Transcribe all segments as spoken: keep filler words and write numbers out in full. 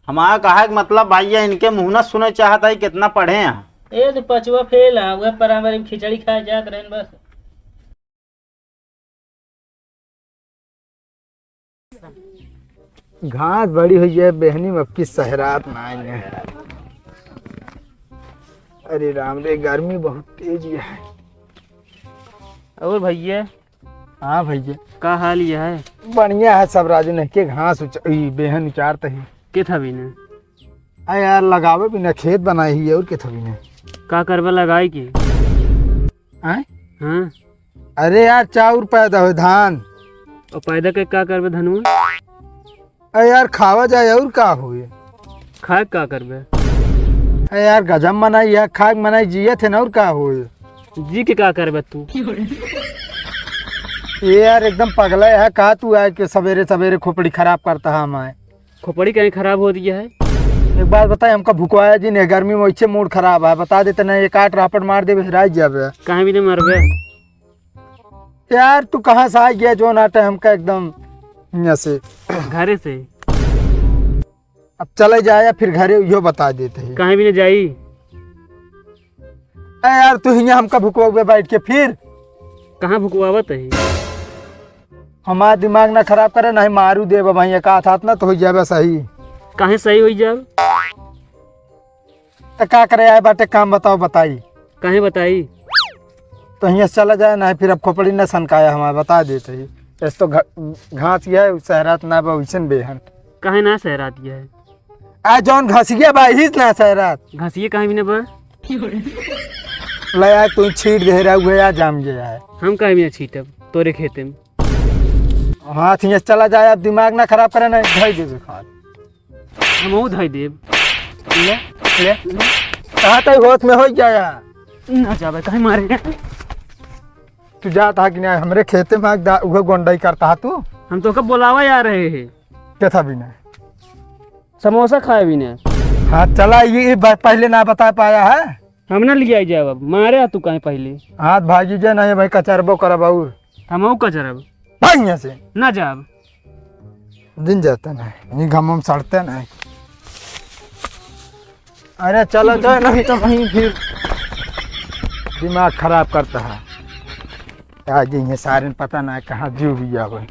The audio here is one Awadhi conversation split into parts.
हमारा कहा के मतलब भैया, इनके मुँह न सुने चाहत है, कितना पढ़े हैं। ए तो पचवा फेल है, वह परामरी में खिचड़ी खाए जात रहन बस। घास बड़ी हुई है, बेहनी में अब की सहरात ना आई है। अरे राम रे, गर्मी बहुत तेज है। और भैया? हाँ भैया। का हाल ये है? बढ़िया है सब राजू, नहीं के घास उच-, ई बेहन उचारत ही। के था भी ने? आ यार, लगावे भी ना, खेत बनाई ही और के था भी ने? का करबे लगाई की? आय? हाँ। अरे यार, चाउर पैदा हो, धान। और पैदा के का करबे धनुआ? अरे यार, खावा जाए और का होए? खाए का करबे? अरे यार, गजब मनाई है, खाए के मनाई जियत है ना, और का होए? जी के का करबे तू? ये यार, एकदम पगला है का तू, आए के सवेरे सवेरे खोपड़ी खराब करता है हमारे। खोपड़ी कहीं खराब हो रही है? एक बात बताए, हमका भुकवाया जी ने, गर्मी में वैसे मूड खराब है, बता देते ना, एक आठ रापट मार देबे, हेराई जाबे। कहीं भी नहीं मरबे। यार, तू कहाँ से आ गया जो नाटे हमका एकदम यहाँ से? घरे से। अब चले जाए या फिर घरे, यो बता देते हैं। कहीं भी न जाई। ए यार, तू हियाँ हमका भुकवावे बैठ के फिर? कहाँ भुकवावत है? हमार दिमाग ना खराब करे, नहीं मारू देब भैया, का था ना तो हो जाबे सही। काहे सही हो जाब? त का करे आए बाटे, काम बताओ, बताई। काहे बताई? तो हियाँ से चला जाए ना, फिर अब खोपड़ी न सनकाया हमारे, बता देते ही। ऐसे तो घ-, घास गया है, सहरात ना बा, वैसन बेहन। काहे ना सहरात गया है? आ जौन घसिया बा, ही ना सहरात। घसिया काहे भी ना बा? ले आ, तू छीट दे रहा, उहे आ जाम गया है। हम काहे भी ना छीटब, तोरे खेते में। हाथ हियाँ से चला जाए, अब दिमाग ना खराब करे, ना धई देबे खाद। हमहू धई देब। ले, ले। कहाँ तक होत में हो जाया? ना जाबे, काहे मारे? तू जात हा कि नहीं? हमरे खेते में आग दा-, उहे गोंडई करता हा तू? हम तो कब बुलावा आ रहे हैं। के था भी नहीं? समोसा खाए भी नहीं। हाँ, चला, ये, ये बात पहले ना बता पाया है। हम ना लिया जाब, अब मारे आ तू काहे पहले? हाथ भागी जे नहीं भाई, कचरबो करब और। हमहू कचरब। भाग यहाँ से। ना जाब। दिन जाते नहीं, ये घाम में सड़ते नहीं। अरे चलो जाए, नहीं तो वहीं फिर दिमाग खराब करता है। आज ये सारे पता ना कहाँ जीव भी आवे।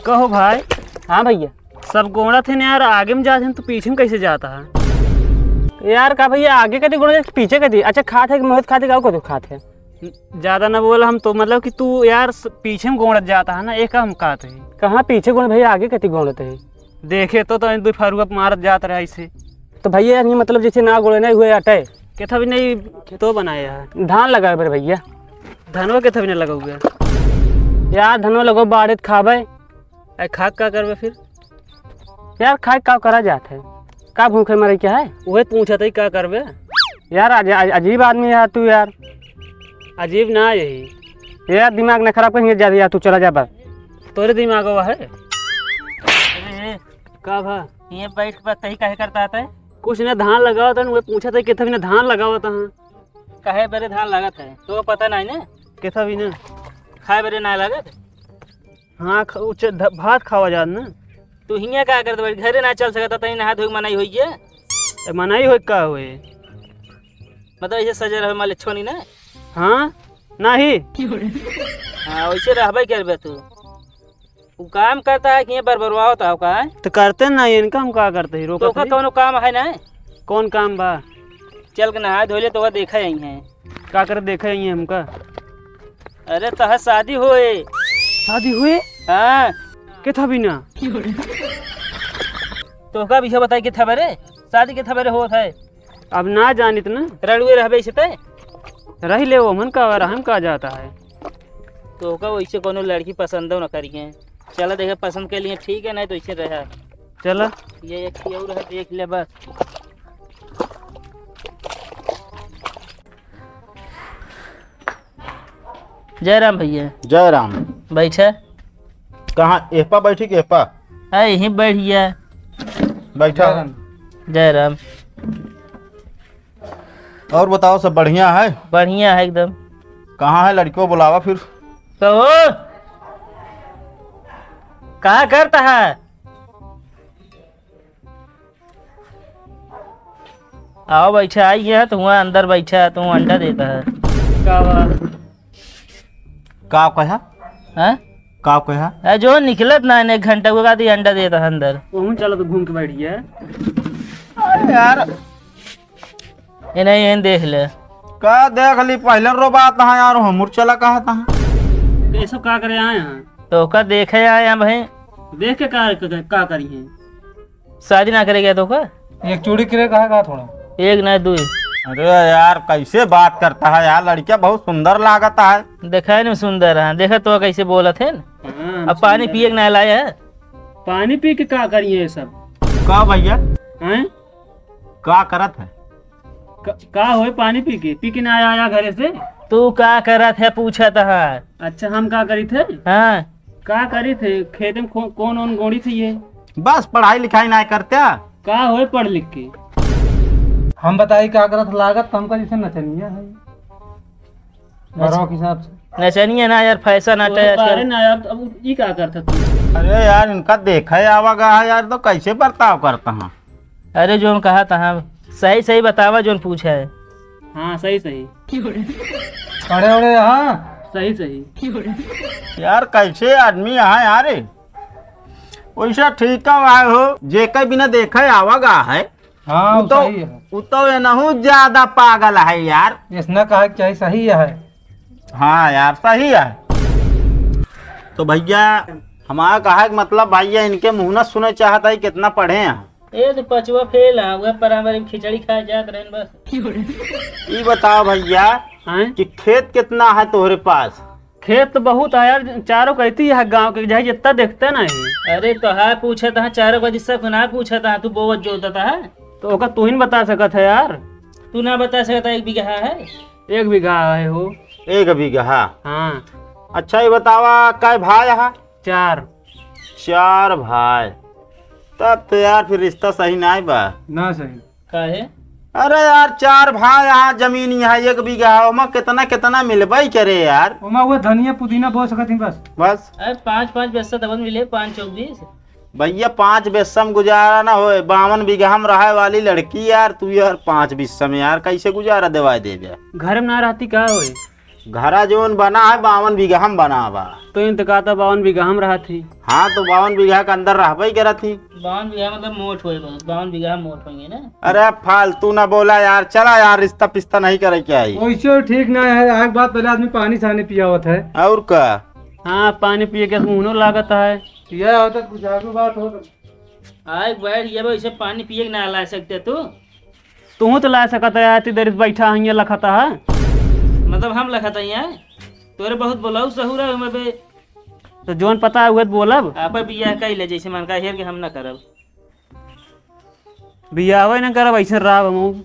कहो भाई। हाँ भैया। सब गोड़त है ना यार, आगे में जात है तो पीछे में कैसे जाता है? यार का भैया, आगे कती गोड़त है, पीछे कती? अच्छा खात है कि मोहित खात है, का कती खात है? ज्यादा ना बोला हम तो, मतलब कि तू यार स-, पीछे में गोड़त जाता है ना, एक हम कहत है। कहाँ पीछे गोड़त भैया, आगे कती गोड़त है? देखे तो, तो दुई फरुआ मारत जात रहे ऐसे। तो भैया यार, ये मतलब जैसे ना गोड़े नहीं हुए अटे। के था भी नहीं तो बनाया है। धान लगावे बरे भैया। धनवा के था भी नहीं लगा हुआ। यार धनवा लगो बाड़े त खाबे। ऐ खाक का करबे फिर? यार खाक का करा जात है? का भूखे मरे क्या है? वही पूछत है का करबे? यार अज-, अज-, अजीब आदमी है तू यार। अजीब ना यही। यार दिमाग ना खराब करेंगे ज्यादा यार, तू चला जा बस। तोरे दिमाग हुआ है? अरे, का भा? ये बैठ के बात तही काहे करता है? कुछ ना धान लगावत है, वही पूछत है कितना भी ना धान लगावत है। काहे बरे धान लागत है? तो पता नहीं ना? कितना भी ना। खाए बरे ना लागत? हाँ, ख-, उच्च ध-, भात खावा जात ना। तू हियाँ का करत बाड़ी? घरे ना चल सकत, तनी नहा धोए के मनाई होई है। ए, मनाई होई का होई? मतलब ऐसे सजे रहे माले छोनी ना? हाँ, नहीं। हाँ, वैसे रहबे करबे तू। वो काम करता है कि ये बरबरवावत है का? तो करते ना, इनका हम का करते ही, तो रोकत का नहीं। कौनो काम है ना? कौन काम बा? चल के नहा धो ले, तो वह देखा यही है। का करे देखे ही हमका? अरे तोहार शादी होए। शादी हुए? हाँ। के था बिना? तोहका भी बताई के था बरे? शादी के था बरे होत है। अब ना जानित ना। रड़ुए रहबे इसे ते? रही ले वो मन का, रहम का जाता है। तोहका वैसे कोनो लड़की पसंद ना करिए। चला देखे पसंद के लिए ठीक है, नहीं तो इसे रहा। चला। ये एक ही और है, देख ले बस। जय राम भैया। जय राम। बैठे। कहाँ, एहपा बैठी कि एहपा? है, यहीं बैठ गया। बैठा। जय राम। और बताओ, सब बढ़िया है? बढ़िया है एकदम। कहाँ है लड़कियों, बुलावा फिर। कहो। का करता है? आओ बैठा, आई है तो हुआ अंदर बैठा है, तू अंडा देता है। का बात? का कहा? हैं? का कहा? ए, जो निकलत ना, एक घंटा को का दी अंडा देता है अंदर। वहूँ चलो तो घूम के बैठ गया। अरे यार, ये नहीं, ये देख ले। का देख ली, पहले रोबात है यार, हमर चला कहा था। तो ये सब का करे आए हैं? तो का देखे आए हैं भाई। देख के का, का, का करी हैं? शादी ना करे गया तो का? एक चूड़ी किरे कहा, कहा थोड़ा? एक ना, दुई। अरे यार, कैसे बात करता है यार, लड़किया बहुत सुंदर लागता है। देखा है ना सुंदर है, देखा तो कैसे बोलत है ना। हाँ, अब पानी सुंदर पिए है। के ना लाए है। पानी पी के का करिए ये सब? का भैया? हैं? का करत है? क-, का होए पानी पी के? पी के ना आया, आया घरे से? तू का करत है पूछत है। अच्छा, हम का करी थे? हाँ। का करी थे? खेत में खो-, कौन ओन गोड़ी थी ये? बस पढ़ाई लिखाई ना करते। का होए पढ़ लिख के? हम बताई का करत लागत, तो हमका जैसे नचनिया है। अच्छा। घरों के हिसाब से। नचनिया ना यार, फैशन आटा है आजकल। अरे ना यार, अब ई का करता तू? अरे यार, इनका देखा है आवा गा है यार, तो कैसे बर्ताव करता है? अरे जो हम कहा था, हाँ, सही सही बतावा जो पूछा है। हाँ, सही सही। अरे, अरे, हाँ। सही सही। यार, कैसे आदमी यहाँ यार? वैसा ठीक है भाई हो, जेके बिना देखे आवा गा है। हाँ, उ तो, सही है। उ तो एनहू ज्यादा पागल है यार। इसने कहा कि सही है। हाँ यार, सही है। तो भैया, हमारा कहा कि मतलब भैया इनके मुँह न सुने चाहता है, कितना पढ़े हैं? ए तो पचवा फेल है, वह परामरी में खिचड़ी खाए जात रहन बस। ई बताओ भैया हैं? कि खेत कितना है तोहरे पास? खेत तो बहुत है यार, चारों कहती है गाँव के, जाए जितना देखते नहीं। अरे तो है पूछत है, चारों का जिससे ना पूछत है, तू बोवत जोतत है। तो ओका तू ही न बता सकत है यार। तू ना बता सकता, एक बीघा है। एक बीघा है हो। एक बीघा? हाँ। अच्छा, ये बतावा, कै भाई है? चार। चार भाई? तब तो यार फिर रिश्ता सही नाई बा। ना सही। काहे? अरे यार, चार भाई, यहाँ जमीन, यहाँ एक बीघा, ओमा कितना, कितना मिलबे करे यार। ओमा वो धनिया पुदीना बो सकत ही बस। बस। अरे, पाँच, पाँच बिस्सा तवन मिले, पाँच चौक बीस। भैया, पाँच बिस्सा में गुजारा ना होए, बावन बीघा में रहे वाली लड़की यार, तू यार पाँच बिस्सा में यार कैसे गुजारा देवाए देबे? घर में ना रहती का होए? घरा जोन बना है, बावन बीघा हम बना बा। तो इन तो कहता बावन बीघा हम रहत ही। हाँ, तो बावन बीघा के अंदर रहबे ही करत ही। बावन बीघा मतलब मोट होए बहुत, बावन बीघा मोट होएंगे ना। अरे फालतू ना बोला यार, चला यार, रिश्ता पिश्ता नहीं करे के आई। वैसे ठीक ना है, आग बात पहले आदमी पानी सानी पियावत है। और का? हाँ, पानी पिए के मुँहनो लागत है। यह होता कुछ आगू बात हो। आए बैठ गया बा, इसे पानी पिए के ना ला सकते तू? तू तो ला सकत है, इतनी देर से बैठा है, ये लखता है। मतलब हम लखत है यहाँ? तोरे बहुत बोलाऊ सहूरा है उमर बे। तो जोन पता है उहे तो बोलब। आप बियाह कई ले, जैसे मन का हेर के हम ना करब। बियाह ना करब, ऐसे रहा हम।